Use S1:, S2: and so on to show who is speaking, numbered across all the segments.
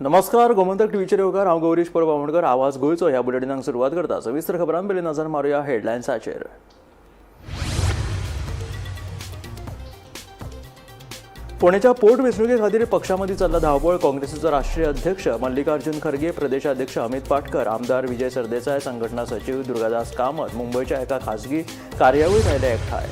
S1: नमस्कार, गोमंतक टीव्हीचेर येवकार. हांव गौरीश परब आमोणकर. आवाज गोंयचो ह्या बुलेटिनाक सुरवात करता. सविस्तर खबरां पयलीं नजर मारुया हेडलायन्साचेर. फोंडेच्या पोट वेंचणुके खातीर पक्षां मदीं चल्ला धांवपळ. काँग्रेसीचो राष्ट्रीय अध्यक्ष मल्लिकार्जुन खरगे, प्रदेशाध्यक्ष अमित पाटकर, आमदार विजय सरदेसाय, संघटना सचिव दुर्गादास कामत मुंबयच्या एका खासगी कार्यावळीत आयले एकठांय.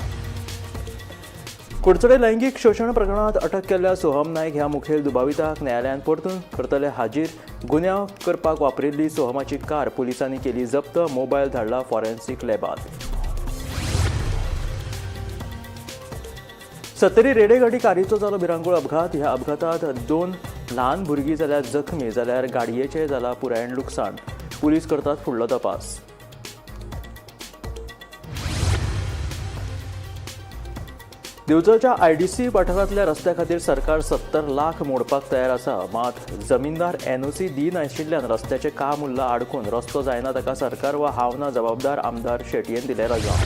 S1: कुडचडे लैंगीक शोशण प्रकरणात अटक केल्ल्या सोहम नायक ह्या मुखेल दुबाविताक न्यायालयान परतून करतले हाजीर. गुन्यांव करपाक वापरिल्ली सोहमाची कार पुलिसांनी केली जप्त. मोबायल धाडला फॉरेन्सिक लॅबात. सत्तरी रेडेगाडी कारीचो जालो भिरांकूळ अपघात. ह्या अपघातात दोन ल्हान भुरगीं जाल्यार जखमी, जाल्यार गाडयेचें जाला पुरायेन लुकसाण. पुलीस करतात फुडलो तपास. दिवचलच्या आयडीसी वाठारांतल्या रस्त्या खातीर सरकार 70 लाख मोडपाक तयार आसा. मात जमीनदार एनओसी दिनाशिल्ल्यान रस्त्याचें काम उरलां आडकून. रस्तो जायना ताका सरकार वा हांव ना जबाबदार, आमदार शेटयेन दिले रजांव.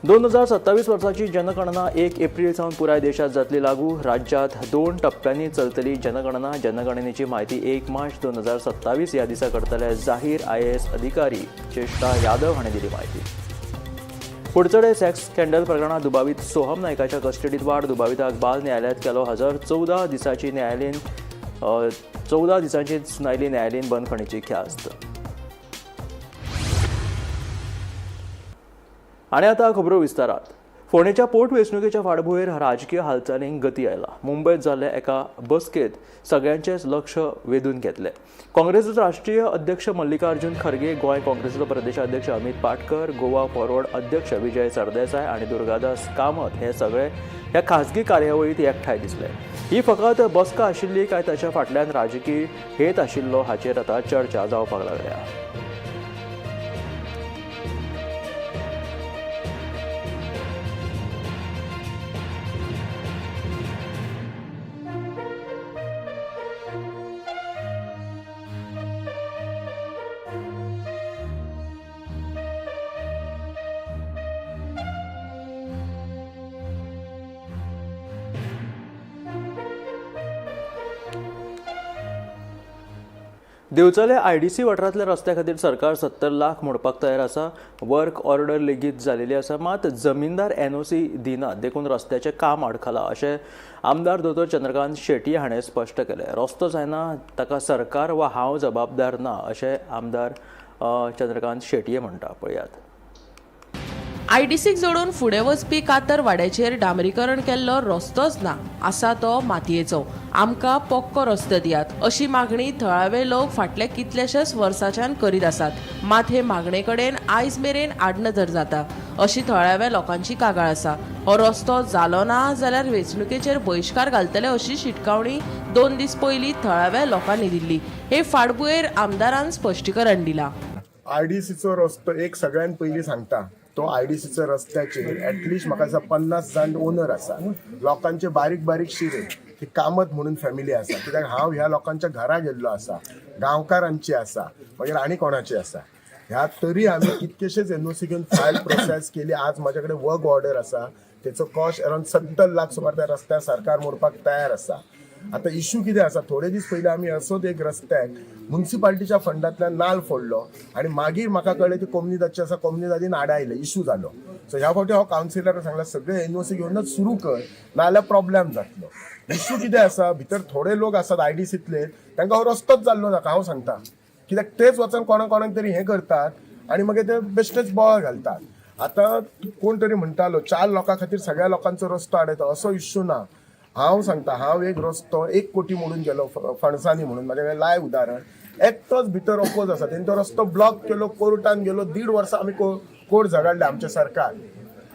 S1: 2027 वर्साची जनगणना 1 एप्रील सावन पुराय देशात जातली लागू. राज्यात 2 टप्प्यांनी चलतली जनगणना. जनगणनेची माहिती 1 मार्च 2027 ह्या दिसा करतले जाहीर. आयएएस अधिकारी चेष्टा यादव हांणी दिली माहिती. कुडचडे सेक्स स्कँडल प्रकरणात दुबावीत सोहम नायकाच्या कस्टडीत वाड. दुबाविताक बाल न्यायालयात केलो हजर. 14 दिसांची न्यायालयीन 14 दिसांची सुनायली न्यायालयीन बंदखणीची ख्यास्त. आनी आतां खबरो विस्तारात. फोंडेच्या पोट वेंचणुकेच्या फाटभुंयेर राजकीय हालचालींक गती आयला. मुंबयत जाल्ल्या एका बसकेंत सगळ्यांचेच लक्ष वेधून घेतलें. काँग्रेसीचो राष्ट्रीय अध्यक्ष मल्लिकार्जुन खरगे, गोंय काँग्रेसीचो प्रदेशाध्यक्ष अमित पाटकर, गोवा फॉरवर्ड अध्यक्ष विजय सरदेसाय आनी दुर्गादास कामत हे सगळे ह्या खासगी कार्यावळींत एकठांय दिसले. ही फकत बसका आशिल्ली काय ताच्या फाटल्यान राजकीय हेत आशिल्लो हाचेर आतां चर्चा जावपाक लागल्या. दिवचले आयडीसी वाठारांतल्या रस्त्या खातीर सरकार 70 लाख मोडपाक तयार आसा. वर्क ऑर्डर लेगीत जालेली आसा. मात जमीनदार एनओसी दिना देखून रस्त्याचें काम आडखला अशें आमदार दोतोर चंद्रकांत शेट्ये हाणें स्पश्ट केलें. रस्तो जायना ताका सरकार वा हांव जबाबदार ना अशें आमदार चंद्रकांत शेट्ये म्हणटा. पळयात.
S2: आयडीसीक जोडून फुडें वचपी कातर वाड्याचेर डांबरीकरण केल्लो रस्तोच ना, आसा तो मातयेचो. आमकां पक्को रस्तो दियात अशी मागणी थळावे लोक फाटल्या कितल्याशाच वर्साच्यान करीत आसात. मात हे मागणे कडेन आयज मेरेन आडनदर जाता अशी थळाव्या लोकांची कागाळ आसा. हो रस्तो जालो ना जाल्यार वेंचणुकेचेर बहिश्कार घालतले अशी शिटकावणी 2 दीस पयलीं थळाव्या लोकांनी दिल्ली. हे फाटभुंयेर आमदारान स्पश्टीकरण दिलां.
S3: आयडीसीचो रस्तो एक सगळ्यान पयलीं सांगता, तो आयडीसीचो रस्त्याचेर एटलिस्ट म्हाका दिसता 50 जाण ओनर आसा. लोकांचे बारीक बारीक शिरे ती कामत म्हणून फॅमिली आसा, कित्याक हांव ह्या लोकांच्या घरा गेल्लो आसा, गांवकारांची आसा, मागीर आनी कोणाची आसा. ह्या तरी आमी कितकेशेच एनओसी घेवन फायल प्रोसेस केली. आज म्हाज्या कडेन वर्क ऑर्डर आसा, तेचो कॉस्ट अरावंड 70 लाख सुमार त्या रस्त्यार सरकार मोडपाक तयार आसा. आतां इश्यू कितें आसा, थोडे दीस पयलीं आमी असोच एक रस्त्याक मुन्सिपाल्टीच्या फंडांतल्यान नाल फोडलो आनी मागीर म्हाका कळ्ळें ती कोमनिदादची आसा, कोमनिदादीन आडायलें, इश्यू जालो. सो ह्या फावटी हांव कावन्सिलराक सांगलां सगळे एनओसी घेवनच सुरू कर, नाजाल्यार प्रॉब्लेम जातलो. इश्यू कितें आसा, भितर थोडे लोक आसात आयडीसींतले, तांकां हो रस्तोच जाल्लो नाका. हांव सांगता, कित्याक तेच वचून कोणा कोणाक तरी हें करतात आनी मागीर ते बेश्टेच बोवाळ घालतात. आतां कोण तरी म्हणटालो 4 लोकां खातीर सगळ्या लोकांचो रस्तो आडयता, असो इश्यू ना. हांव सांगता, हांव एक रस्तो 1 कोटी मोडून गेलो फणसांनी म्हणून, म्हाज्या कडेन लायव उदाहरण. एकटोच भितर अपोज आसा, तेणी तो रस्तो ब्लॉक केलो, कोर्टान गेलो. 1.5 वर्सां आमी कोर्ट झगडले आमच्या सरकार,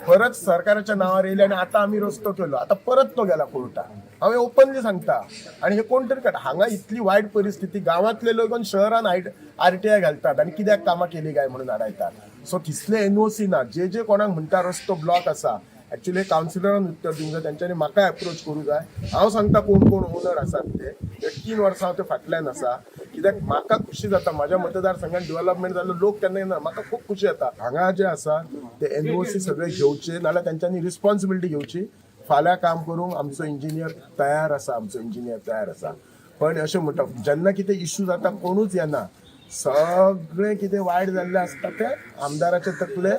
S3: परत सरकाराच्या नांवार येयले आनी आतां आमी रस्तो केलो, आतां परत तो गेला कोर्टान. हांव हें ओपनली सांगता. आनी हे कोण तरी काडटा. हांगा इतली वायट परिस्थिती, गांवांतले लोक शहरान आरटीआय घालतात आनी कित्याक कामां केली काय म्हणून आडायतात. सो तिसले एनओसी ना, जे जे कोणाक म्हणटा रस्तो ब्लॉक आसा, ऍक्च्युली कावन्सिलरान उत्तर दिवंक जाय, तेंच्यांनी म्हाका एप्रोच करूं जाय. हांव सांगता कोण कोण ओनर आसात ते, 3 वर्सां हांव ते फाटल्यान आसा, कित्याक म्हाका खुशी जाता म्हाज्या मतदारसंघात डेव्हलपमेंट जालो, लोक केन्ना येना, म्हाका खूब खुशी जाता. हांगा जे आसा ते एनओसी सगळे घेवचे, नाजाल्यार तेंच्यांनी रिस्पॉन्सिबिलिटी घेवची, फाल्यां काम करूंक आमचो इंजिनियर तयार आसा, आमचो इंजिनियर तयार आसा. पण अशें म्हणटा, जेन्ना कितें इश्यू जाता कोणूच येना, सगळें कितें वायट जाल्लें आसता तें आमदाराचे तकले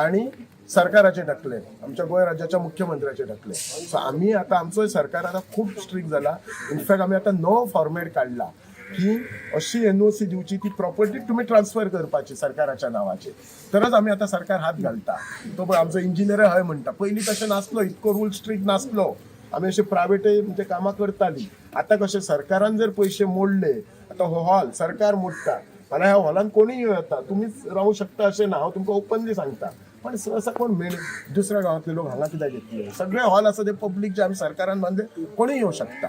S3: आनी सरकाराचे तकले, आमच्या गोंय राज्याच्या मुख्यमंत्र्याचे तकले. सो आमी आतां आमचोय सरकार आतां खूब स्ट्रिक्ट जाला. इनफॅक्ट आमी आतां नवो फॉर्मेट काडला की अशी एनओसी दिवची ती प्रॉपर्टी तुमी ट्रान्सफर करपाची सरकाराच्या नावाचेर, तरच आमी आतां सरकार हात घालता. तो पळय आमचो इंजिनियर हय म्हणटा, पयलीं तशें नासलो, इतको रूल स्ट्रिक्ट नासलो, आमी अशे प्रायवेटय म्हणजे कामां करताली. आतां कशें सरकारान जर पयशे मोडले, आतां हो हॉल सरकार मोडटा, जाल्यार ह्या हॉलान कोणूय येवं येता, तुमीच रावूं शकता अशें ना, हांव तुमकां ओपनली सांगता. पण सहसा कोण मेळ दुसऱ्या गांवांतले लोक हांगा कित्याक येतले? सगळे हॉल आसा ते पब्लीक, जे आमी सरकारान बांदले, कोणूय येवं शकता.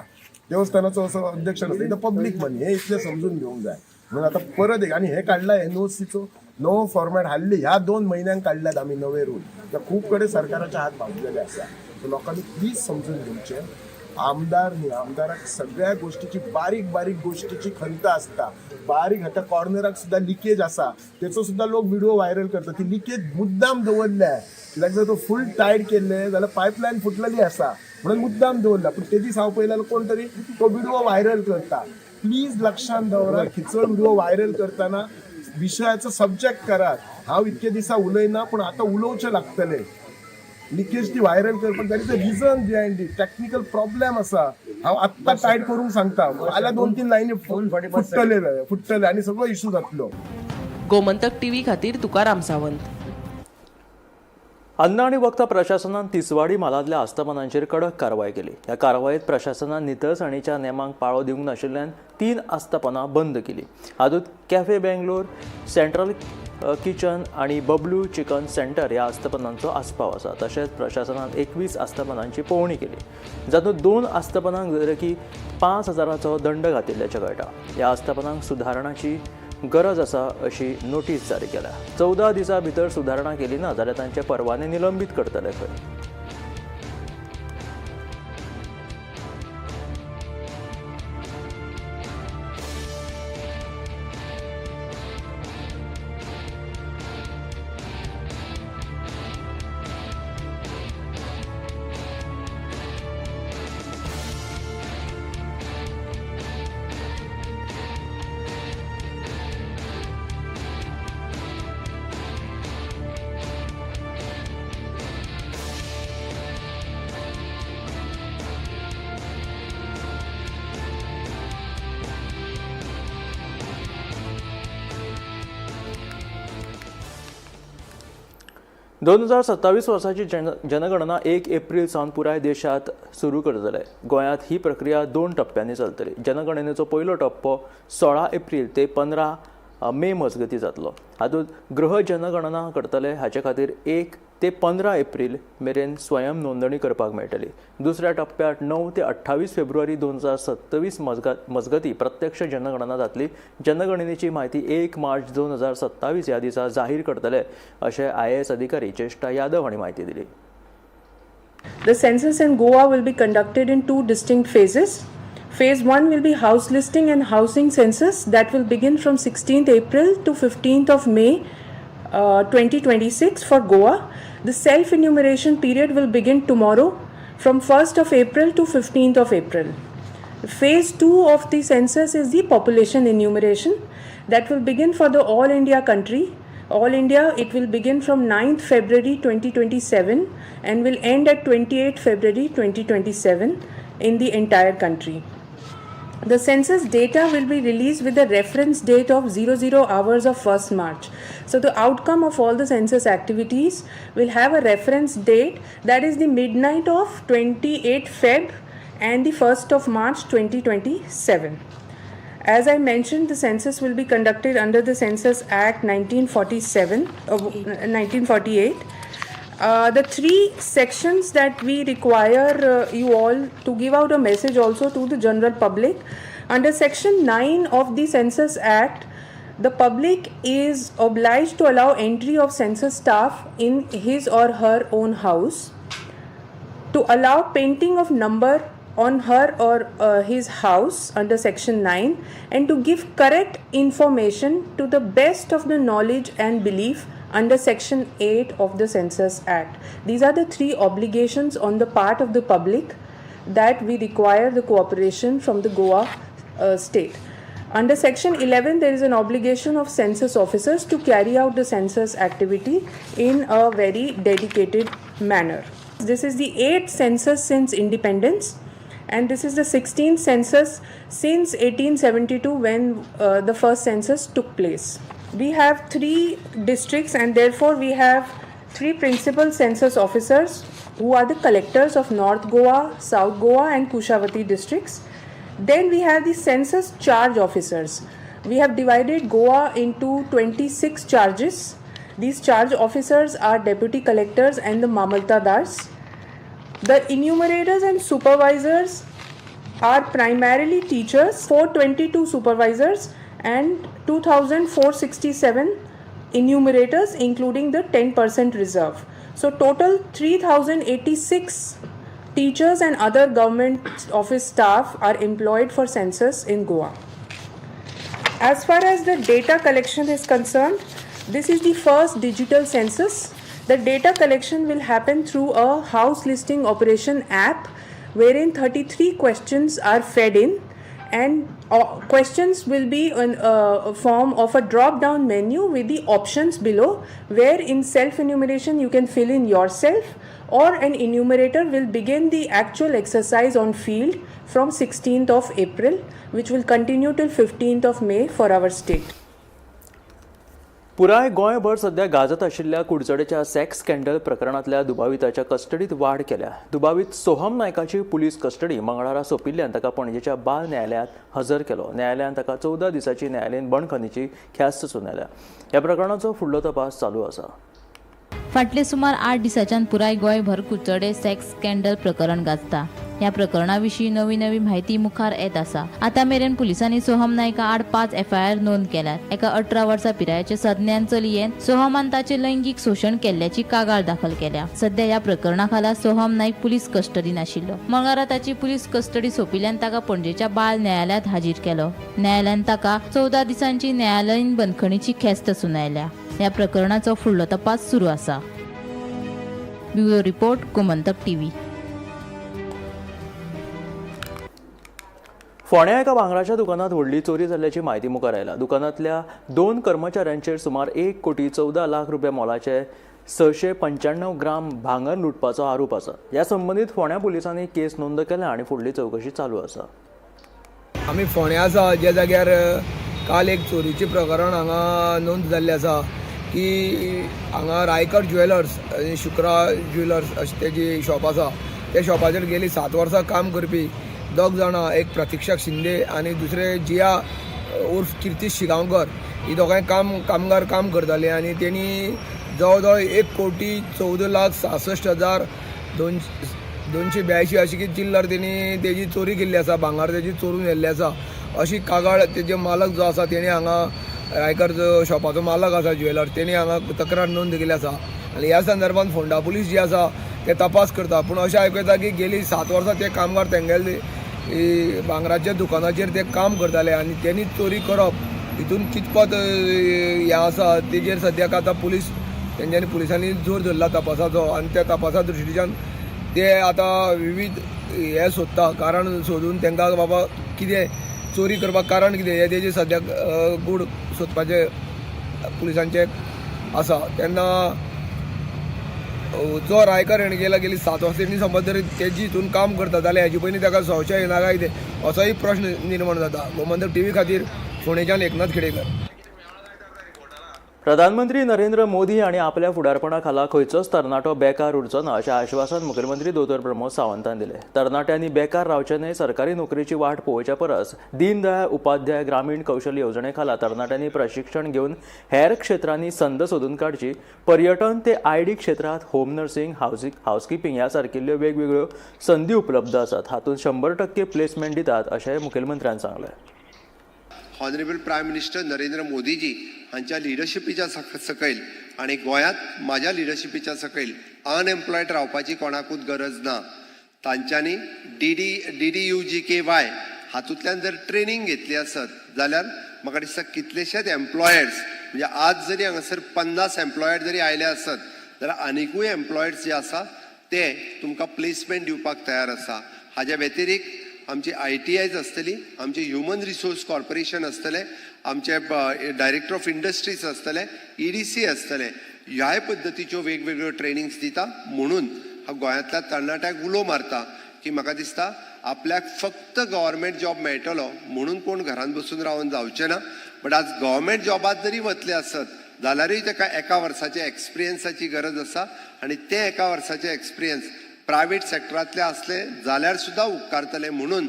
S3: देवस्थानाचो असो अध्यक्ष नासता, इथं पब्लीक मनी, हे इतलें समजून घेवंक जाय. म्हणून आतां परत एक आनी हे काडला एनओसीचो नवो फॉर्मेट हाडली, ह्या 2 म्हयन्यांक काडल्यात आमी नवे रूल. तर खूब कडेन सरकाराचे हात बांदलेले आसा. सो लोकांनी प्लीज समजून घेवचें, आमदार न्ही, आमदाराक सगळ्या गोष्टीची बारीक बारीक गोष्टीची खंत आसता. बारीक आतां कॉर्नराक सुद्दां लिकेज आसा, तेचो सुद्दां लोक व्हिडिओ व्हायरल करता. ती लिकेज मुद्दाम दवरल्या, कित्याक जर तो फूल टायट केल्ले जाल्यार पायपलायन फुटलेली आसा म्हणून मुद्दाम दवरला, पूण ते दीस हांव पळयला जाल्यार कोण तरी तो व्हिडिओ व्हायरल करता. प्लीज लक्षात दवरा, खिचो व्हिडिओ व्हायरल करतना विशयाचो सब्जेक्ट करात. हांव इतके दिसा उलयना, पूण आतां उलोवचें लागतलें. लिकेज ती व्हायरल करपाक there is a reason behind it, technical problem आसा. हांव आत्तां टायट करूंक सांगता, फाल्यां 2-3 लायनी फुट्टले फुट्टले आनी सगळो इशू जातलो.
S2: गोमंतक टीव्ही खातीर तुकाराम सावंत.
S1: अन्न आनी वखदां प्रशासनान तिसवाडी म्हालांतल्या आस्थापनांचेर कडक कारवाय केली. ह्या कारवायेत प्रशासनान नितळसाणीच्या नेमांक पाळो दिवंक नाशिल्ल्यान 3 आस्थापनां बंद केली. हातूंत कॅफे बेंगलोर, सेंट्रल किचन आनी बबलू चिकन सेंटर ह्या आस्थापनांचो आस्पाव आसा. तशेंच प्रशासनान 21 आस्थापनांची पळोवणी केली, जातूंत 2 आस्थापनांक दरेकी 5,000चो दंड घातिल्ल्याचें कळटा. ह्या आस्थापनांक सुदारणाची गरज आसा अशी नोटीस जारी केल्या. 14 दिसां भितर सुदारणा केली ना जाल्यार तांचे परवाने निलंबीत करतले खंय. दोन हजार सत्तावीस वर्साची जनगणना 1 एप्रील सावन पुराय देशांत सुरू करतले. गोंयांत ही प्रक्रिया 2 टप्प्यांनी चलतली. जनगणनेचो पयलो टप्पो 16 एप्रील ते 15 मे मजगतीं जातलो. हातूंत गृह जनगणना करतले. हाचे खातीर 1 ते 15 एप्रील मेरेन स्वयं नोंदणी करपाक मेळटली. दुसऱ्या टप्प्यांत 9 ते 28 फेब्रुवारी 2027 मजगतीं प्रत्यक्ष जनगणना जातली. जनगणनेची म्हायती 1 मार्च 2027 ह्या दिसा जाहीर करतले अशें IAS अधिकारी चेष्टा यादव हांणी म्हायती दिली.
S4: The census in Goa will be conducted in 2 distinct phases. Phase 1 will be house listing and housing census that will begin from 16th April to 15th of May 2026 for Goa. The self-enumeration period will begin tomorrow from 1st of April to 15th of April. Phase 2 of the census is the population enumeration that will begin for the all India country. All India, it will begin from 9th February 2027 and will end at 28th February 2027 in the entire country. The census data will be released with the reference date of 00 hours of 1st March. So the outcome of all the census activities will have a reference date, that is the midnight of 28 Feb and the 1st of March 2027. As I mentioned, the census will be conducted under the Census Act 1948. The 3 sections that we require you all to give out a message also to the general public. Under Section 9 of the Census Act, the public is obliged to allow entry of census staff in his or her own house, to allow painting of number on her or his house under Section 9, and to give correct information to the best of the knowledge and belief under Section 8 of the Census Act. These are the three obligations on the part of the public that we require the cooperation from the Goa state. Under Section 11, there is an obligation of census officers to carry out the census activity in a very dedicated manner. This is the 8th census since independence, and this is the 16th census since 1872 when the first census took place. We have 3 districts, and therefore we have 3 principal census officers who are the collectors of North Goa, South Goa and Kushavati districts. Then we have the census charge officers. We have divided Goa into 26 charges. These charge officers are deputy collectors and the mamaltadars. The enumerators and supervisors are primarily teachers, 422 supervisors and 2,467 enumerators, including the 10% reserve. So total 3,086 teachers and other government office staff are employed for census in Goa. As far as the data collection is concerned, this is the first digital census. The data collection will happen through a house listing operation app, wherein 33 questions are fed in, and questions will be in a form of a drop-down menu with the options below, where in self-enumeration you can fill in yourself, or an enumerator will begin the actual exercise on field from 16th of April, which will continue till 15th of May for our state.
S1: पुराय गोंयभर सध्या गाजत आशिल्ल्या कुडचडेच्या sex scandal प्रकरणांतल्या दुबाविताच्या कस्टडीत वाड केल्या. दुबावीत सोहम नायकाची पुलीस कस्टडी मंगळारा सोंपिल्ल्यान ताका पणजेच्या बाल न्यायालयांत हजर केलो. न्यायालयान ताका 14 दिसांची न्यायालयीन बंदखणीची ख्यास्त सुनायल्या. ह्या प्रकरणाचो फुडलो तपास चालू आसा.
S5: फाटले सुमार 8 दिसांच्यान पुराय गोंयभर कुडचडे सेक्स स्कँडल प्रकरण गाजता. ह्या प्रकरणा विशीं नवी नवी म्हायती मुखार येत आसा. आतां मेरेन पुलिसांनी सोहम नायका आड 5 FIR नोंद केल्यात. एका 18 वर्सां पिरायेचे सज्ञान चलयेन सोहमान ताचे लैंगीक शोशण केल्ल्याची कागाळ दाखल केल्या. सध्या ह्या प्रकरणा खाला सोहम नायक पुलीस कस्टडीन आशिल्लो. मंगळारा ताची पुलीस कस्टडी सोंपिल्ल्यान ताका पणजेच्या बाल न्यायालयांत हाजीर केलो. न्यायालयान ताका 14 दिसांची न्यायालयीन बंदखणीची ख्यास्त सुनायल्या. ह्या प्रकरणाचो फुडलो तपास सुरू आसा. Bureau report, Gomantak TV.
S1: फोंड्या एका भांगराच्या दुकानात व्हडली चोरी जाल्ल्याची म्हायती मुखार आयला. दुकानांतल्या 2 कर्मचाऱ्यांचेर सुमार 1,14,00,000 रुपया मोलाचे 695 ग्राम भांगर लुटपाचो आरोप आसा. ह्या संबंदीत फोंड्या पुलिसांनी केस नोंद केल्या आनी फुडली चवकशी चालू आसा.
S6: आमी फोंड्या आसा, ज्या जाग्यार काल एक चोरीचें प्रकरण हांगा नोंद जाल्लें आसा की हांगा रायकर ज्वेलर्स, शुक्रा ज्वेलर्स अशें तेजी शॉप आसा. त्या शॉपाचेर गेली 7 वर्सां काम करपी 2 जाणां, एक प्रतिक्षा शिंदे आनी दुसरे जिया उर्फ किर्ती शिगांवकर, ही दोगांय कामगार काम करताले आनी तेणी जवळ जवळ 1,14,66,282 अशी की चिल्लर तेणी तेजी चोरी केल्ली आसा, भांगर तेजी चोरून व्हेल्ली आसा अशी कागाळ तेजे मालक जो आसा तेणी हांगा रायकर जो शॉपाचो मालक आसा ज्वेलर तेणी हांगा तक्रार नोंद केल्ली आसा. आनी ह्या संदर्भात फोंडा पुलीस जी आसा ते तपास करता. पूण अशें आयकूं येता की गेली 7 वर्सां ते कामगार तेंगेले भांगराच्या दुकानाचेर ते काम करताले आनी तेणी चोरी करप हितून कितपत हें आसा तेजेर सद्याक आतां पुलीस तेंच्यांनी पुलिसांनी जोर धरला तपासाचो आनी त्या तपासा दृश्टीच्यान ते आतां विविध हे सोदता, कारण सोदून तांकां बाबा कितें चोरी करपाक कारण कितें हें तेजेर सद्याक गूढ सोदपाचें पुलिसांचें आसा. तेन्ना जो रायकर हेणें गेला गेली 7 वर्सां तेणी समज जर तेजी हितून काम करता जाल्यार हेजे पयलीं ताका संशय येना काय कितें असोय प्रश्न निर्माण जाता. गोमंतक टीव्ही खातीर फोंडेच्यान एकनाथ खेडेकर.
S1: प्रधानमंत्री नरेंद्र मोदी आनी आपल्या फुडारपणा खाला खंयचोच तरणाटो बेकार उरचो ना अशें आश्वासन मुखेलमंत्री दोतोर प्रमोद सावंतान दिलें. तरणाट्यांनी बेकार रावचें न्हय, सरकारी नोकरेची वाट पळोवच्या परस दीनदयाळ उपाध्याय ग्रामीण कौशल्य येवजणे खाला तरणाट्यांनी प्रशिक्षण घेवन हेर क्षेत्रांनी संद सोदून काडची. पर्यटन ते IT क्षेत्रांत होम नर्सिंग, हावसकिपींग ह्या सारकिल्ल्यो वेगवेगळ्यो संदी उपलब्ध आसात. हातूंत 100% प्लेसमेंट दितात अशें मुखेलमंत्र्यान सांगलें.
S7: ऑनरेबल प्रायम मिनिस्टर नरेंद्र मोदीजी हांच्या लिडरशिपीच्या सकयल आनी गोंयांत म्हाज्या लिडरशिपीच्या सकयल अनएम्प्लॉयड रावपाची कोणाकूच गरज ना. तांच्यांनी D D U G K Y हातूंतल्यान जर ट्रेनींग घेतली आसत जाल्यार म्हाका दिसता कितलेशेच एम्प्लॉयर्स, म्हणजे आज जरी हांगासर 50 एम्प्लॉयर जरी आयले आसत जाल्यार आनिकूय एम्प्लॉयर्स जे आसा ते तुमकां प्लेसमेंट दिवपाक तयार आसा. हाज्या व्यतिरिक्त आमची ITIs आसतली, आमची ह्युमन रिसोर्स कॉर्पोरेशन आसतलें, आमचे डायरेक्टर ऑफ इंडस्ट्रीज आसतले, EDC आसतले. ह्याय पद्दतीच्यो वेगवेगळ्यो ट्रेनिंग्स दिता. म्हणून हांव गोंयांतल्या तरणाट्याक उलो मारता की म्हाका दिसता आपल्याक फक्त गव्हर्मेंट जॉब मेळटलो म्हणून कोण घरांत बसून रावन जावचें ना, बट आज गव्हर्मेंट जॉबात जरी वतले आसत जाल्यारूय ताका एका वर्साच्या एक्सपिरियन्साची गरज आसा आनी ते एका वर्साचे एक्सपिरियन्स प्रायवेट सेक्टरांतले आसले जाल्यार सुद्दां उपकारतले. म्हणून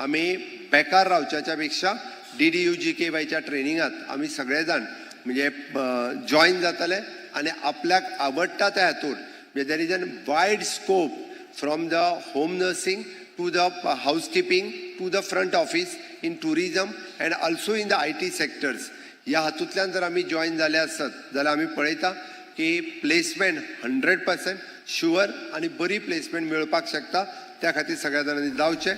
S7: आमी बेकार रावच्याच्या पेक्षा DDUGKYच्या ट्रेनिंगात आमी सगळे जाण म्हणजे जॉयन जातले आनी आपल्याक आवडटा त्या हातून, म्हणजे there is an wide scope from the home nursing to the housekeeping to the front office in tourism and also in the IT sectors. ह्या हातूंतल्यान जर आमी जॉयन जाले आसत जाल्यार आमी पळयता की प्लेसमेंट 100% शुअर आनी बरी प्लेसमेंट मेळपाक शकता. त्या खातीर सगळ्या जाणांनी जावचें.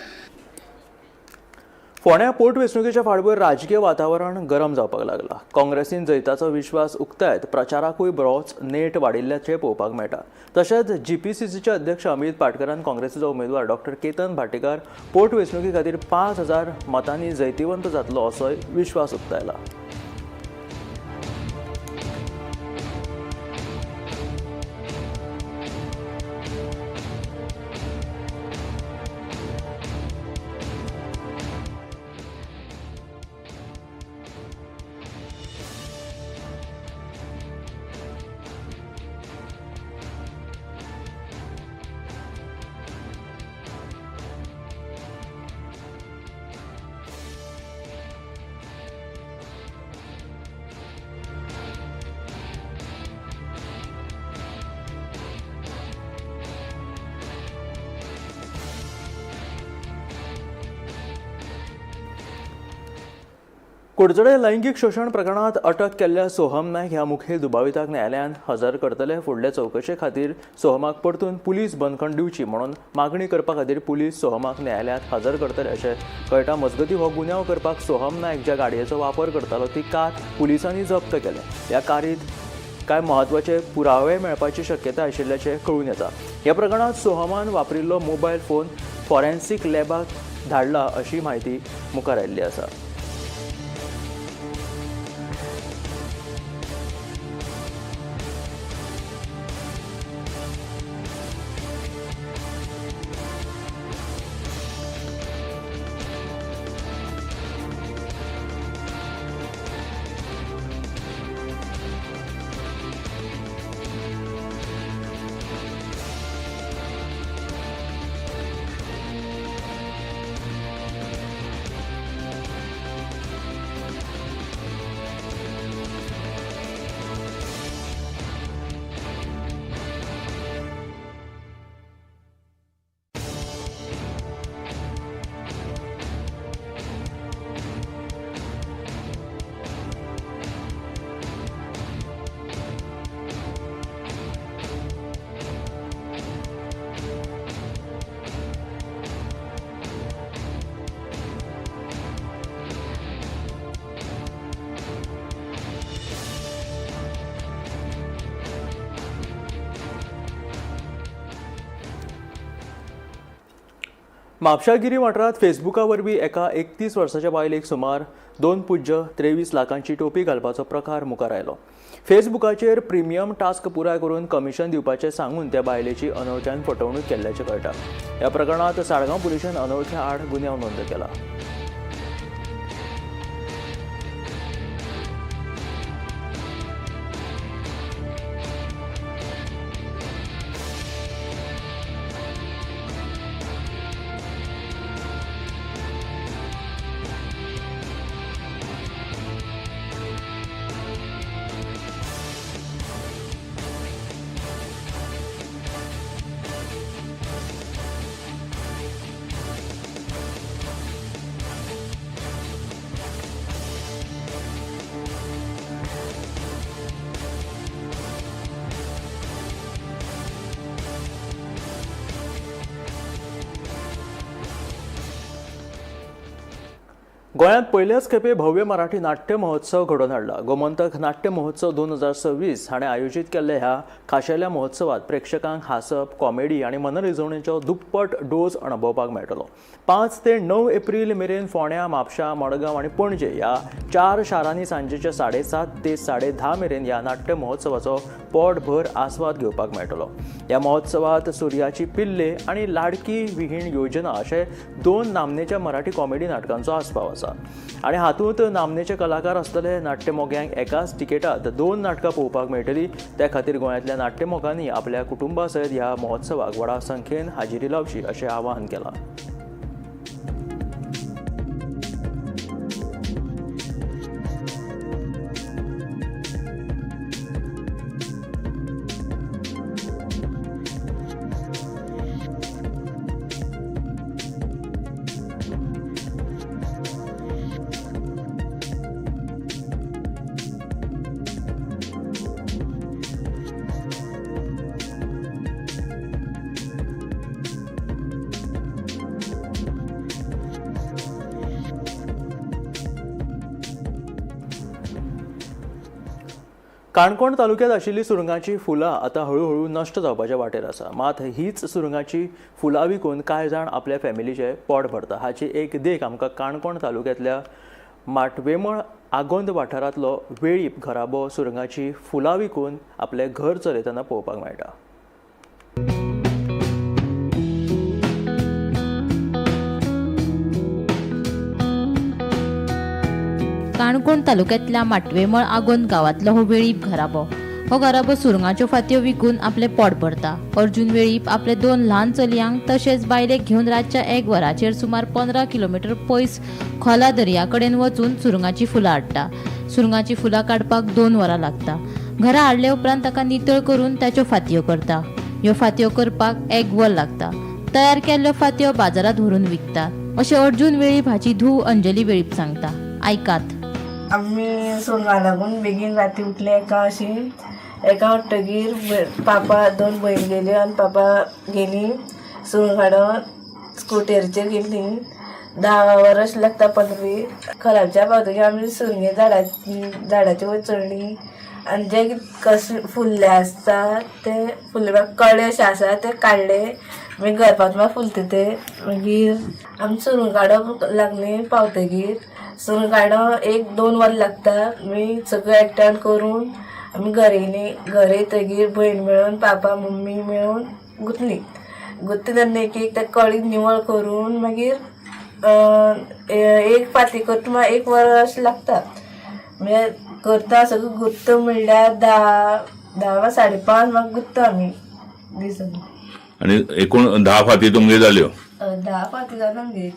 S1: फोंड्या पोटवेंचणुकेच्या फाटभूंयेर राजकीय वातावरण गरम जावपाक लागला. काँग्रेसीन जैताचो विश्वास उक्तायत प्रचाराकूय बरोच नेट वाडिल्ल्याचें पळोवपाक मेळटा. तशेंच GPCCचे अध्यक्ष अमित पाटकरान काँग्रेसीचो उमेदवार डॉक्टर केतन भाटीकार पोटवेंचणुके खातीर 5000 मतांनी जैतिवंत जातलो असोय विश्वास उक्तायला. कुडचडे लैंगीक शोशण प्रकरणात अटक केल्ल्या सोहम नायक ह्या मुखेल दुबाविताक न्यायालयान हजर करतले. फुडले चवकशे खातीर सोहमाक परतून पुलीस बंदखण दिवची म्हणून मागणी करपा खातीर पुलीस सोहमाक न्यायालयांत हजर करतले अशें कळटा. मजगती हो गुन्यांव करपाक सोहम नायक ज्या गाडयेचो वापर करतालो ती कार पुलिसांनी जप्त केल्या. ह्या कारीत कांय म्हत्वाचे पुरावे मेळपाची शक्यता आशिल्ल्याचें कळून येता. ह्या प्रकरणांत सोहमान वापरिल्लो मोबायल फोन फॉरेन्सिक लॅबाक धाडला अशी म्हायती मुखार आयिल्ली आसा. म्हापशा गिरी वाठारांत फेसबुका वरवीं एका 31 वर्साच्या बायलेक सुमार 2.23 लाखांची टोपी घालपाचो प्रकार मुखार आयलो. फेसबुकाचेर प्रिमियम टास्क पुराय करून कमिशन दिवपाचें सांगून त्या बायलेची अनवळख्यान फटवणूक केल्ल्याचें कळटा. ह्या प्रकरणांत साळगांव पुलिशेन अनवळख्या आड गुन्यांव नोंद केला. गोंयांत पयल्याच खेपे भव्य मराठी नाट्य महोत्सव घडोवन हाडला. गोमंतक नाट्य महोत्सव 2026 हाणें आयोजीत केल्ल्या ह्या खाशेल्या महोत्सवात प्रेक्षकांक हांसप, कॉमेडी आनी मनरिजवणेचो दुप्पट डोस अणभवपाक मेळटलो. 5 ते 9 एप्रील मेरेन फोंड्या, म्हापशा, मडगांव आनी पणजे ह्या 4 शारांनी सांजेच्या 7:30 ते 10:30 मेरेन ह्या नाट्य महोत्सवाचो पोटभर आस्वाद घेवपाक मेळटलो. ह्या महोत्सवात सूर्याची पिल्ले आनी लाडकी विहीण योजना अशे 2 नामनेच्या मराठी कॉमेडी नाटकांचो आस्पाव आसा आनी हातूंत नामनेचे कलाकार आसतले. नाट्यमोग्यांक एकाच तिकेटात 2 नाटकां पळोवपाक मेळटली. त्या खातीर गोंयांतल्या नाट्यमोगांनी आपल्या कुटुंबा सयत ह्या महोत्सवाक व्हडा संख्येन हाजेरी लावची अशें आवाहन केलां. काणकोण तालुक्यात आशिल्ली सुरंगाची फुलां आतां हळूहळू नश्ट जावपाच्या वाटेर आसा. मात हीच सुरंगाची फुलां विकून कांय जाण आपल्या फॅमिलीचें पोट भरता. हाची एक देख आमकां काणकोण तालुक्यांतल्या माटवेमळ आगोंद वाठारांतलो वेळीप घराबो सुरंगाची फुलां विकून आपलें घर चलयतना पळोवपाक मेळटा.
S5: काणकोण तालुक्यांतल्या माटवेमळ आगोंद गांवांतलो हो वेळीप घराबो. हो घराबो सुरंगाच्यो फातयो विकून आपलें पोट भरता. अर्जुन वेळीप आपले 2 ल्हान चलयांक तशेंच बायलेक घेवन रातच्या 1 वराचेर सुमार 15 किलोमिटर पयस खोला दर्या कडेन वचून सुरंगाची फुलां हाडटा. सुरंगाची फुलां काडपाक 2 वरां लागता. घरा हाडले उपरांत ताका नितळ करून ताच्यो फातयो करता. ह्यो फातयो करपाक 1 वर लागता. तयार केल्ल्यो फातयो बाजारांत व्हरून विकता अशें अर्जुन वेळीप हाची धूव अंजली वेळीप सांगता. आयकात.
S8: आमी सुरंगा लागून बेगीन राती उठले एका अशी एका उठ्ठगीर पापा 2 भयण गेल्यो आनी पापा गेली सुरंग हाडून स्कुटरीचेर गेली. 10 वरां अशें लागता 15 खराबच्या पावतकीर आमी सुरंगे झाडाचे वयर चडली आनी जे कशे फुल्ले आसता ते फुल्ले कळे अशे आसा ते काडले, मागीर घर पावता मागीर फुलता ते. मागीर आमी सुरंग काडप लागली पावतकीर सुरंग काडप 1-2 वर लागता. मागीर सगळें एकठांय करून आमी घर येयली. घर येतकीर भयण मेळून पापा मम्मी मेळून गुंतली. गुंतली तेन्ना एक एक त्या कळी निवळ करून मागीर एक फाती करता मागीर 1 वर अशें लागता. म्हणजे करता सगळें गुत्त म्हणल्यार 10 वा 5:30 मागीर गुत्ता आमी दिसान.
S9: आनी एकूण 10 फाती तुमगे जाल्यो?
S8: 10 फाती जाता आमगे.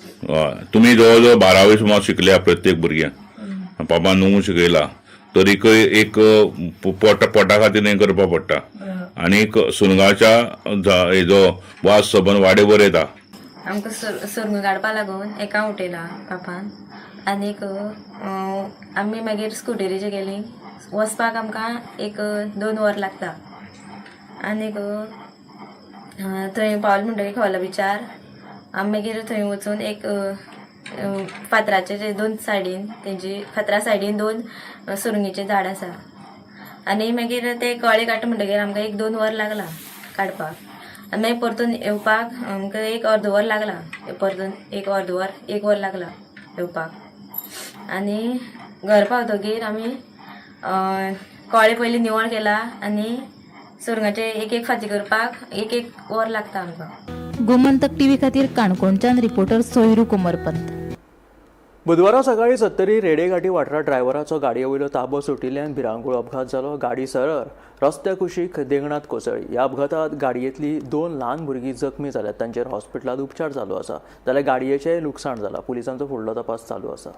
S9: तुमी जवळ जवळ 12वी सुमार शिकल्या प्रत्येक भुरग्यांक, पापा 9 शिकयला तरीकय एक पोटा खातीर हें करपाक पडटा. आनीक सुरंगाच्या हेजो वास सबंद वाडेभर येता.
S10: आमकां सुरंग काडपा लागून एका उठयला पापान आनीक आमी मागीर स्कुटरीचेर गेली. वचपाक आमकां 1-2 वर लागता. आनीक थंय पावले म्हणटकीर खोला बिचार आमी मागीर थंय वचून एक फातराचे 2 सायडीन तेजी फातरा सायडीन 2 सुरंगीचें झाड आसा आनी मागीर ते कळे काडटा म्हणटकीर आमकां 1-2 वर लागला काडपाक. आनी मागीर परतून येवपाक आमकां 1 अर्द वर लागला, परतून 1 अर्द वर 1 वर लागला येवपाक. आनी घर पावतकीर आमी कळे पयलीं निवळ केला आनी सुरंगाचे 1-1 फाती करपाक 1-1 वर लागता आमकां.
S5: गोमंतक टीव्ही खातीर काणकोणच्यान रिपोर्टर सोयरू कोमरपंत.
S1: बुधवारा सकाळी सत्तरी रेडेघाटी वाठारांत ड्रायव्हराचो गाडये वयलो ताबो सुटिल्ल्यान भिरांकूळ अपघात जालो. गाडी सरळ रस्त्या कुशीक देंगणांत कोसळ्ळी. ह्या अपघातांत गाडयेंतली 2 ल्हान भुरगीं जखमी जाल्यात. तांचेर हॉस्पिटलांत उपचार चालू आसा. जाल्यार गाडयेचेंय लुकसाण जालां. पुलिसांचो फुडलो तपास चालू आसा.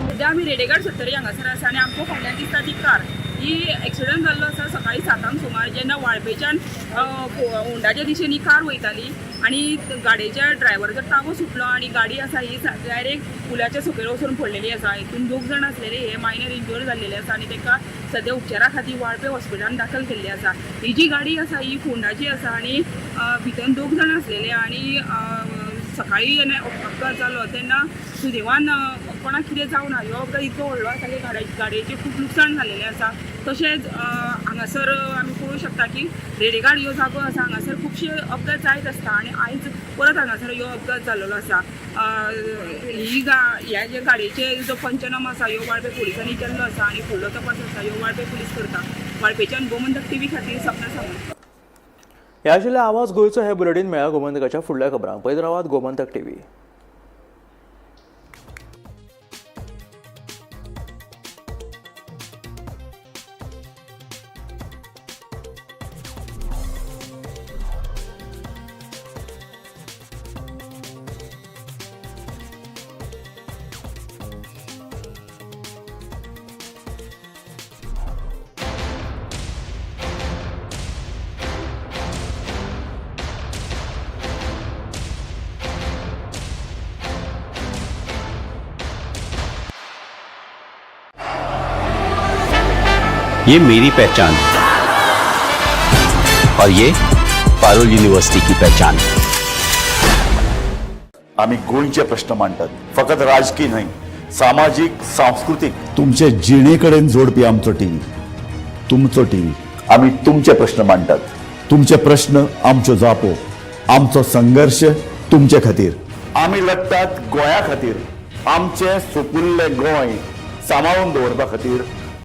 S11: सद्या आमी रेडेघाट सत्तरी हांगासर आसा आनी आमच्या फाटल्यान दिसता ती कार. ही ही एक्सिडंट जाल्लो आसा सकाळी 7 सुमार, जेन्ना वाळपेच्यान होंडाच्या दिशेन ही कार वयताली आनी गाडयेच्या ड्रायव्हराचो ताबो सुटलो आनी गाडी आसा ही डायरेक्ट पुलाच्या सकयल वचून पडलेली आसा. हितून 2 जाण आसलेले हे मायनर इंजर जाल्लेले आसा आनी तांकां सद्या उपचारा खातीर वाळपे हॉस्पिटलान दाखल केल्ले आसा. ही जी गाडी आसा ही फोंडाची आसा आनी भितर 2 जाण आसलेले आनी सकाळी जेन्ना अपघात जालो तेन्ना सुदैवान कोणाक कितें जावना. ह्यो अपघात इतलो व्हडलो आसा की गाडयेचें खूब लुकसाण जाल्लेलें आसा. तशेंच हांगासर आमी पळोवंक शकता की रेडेघाट ह्यो जागो आसा, हांगासर खुबशे अपघात जायत आसता आनी आयज परत हांगासर ह्यो अपघात जाल्लो आसा. ही ह्या जे गाडयेचे जो पंचनामा आसा ह्यो वाळपे पुलिसांनी केल्लो आसा आनी फुडलो तपास आसा ह्यो वाळपे पुलीस करता. वाळपेच्यान गोमंतक टीव्ही खातीर सपना सावंत.
S1: ह्या आशिल्ल्या आवाज गोंयचो हे बुलेटीन मेळ्ळा गोमंतकाच्या फुडल्या खबरांक. पळयत रावात गोमंतक टीव्ही.
S12: ये मेरी पहचान और ये पारुल यूनिवर्सिटी की पहचान.
S13: आमी गोंयचे प्रश्न मांडटात, फकत राजकीय न्हय, सामाजीक, सांस्कृतीक.
S14: तुमचे जिणे कडेन जोडपी आमचो टीव्ही, तुमचो टीव्ही.
S13: आमी तुमचे प्रश्न मांडटात,
S14: तुमचे प्रश्न आमच्यो जापो, आमचो संघर्श तुमचे खातीर.
S13: आमी लडटात गोंया खातीर, आमचें सुपुल्लें गोंय सांबाळून दवरपा खातीर.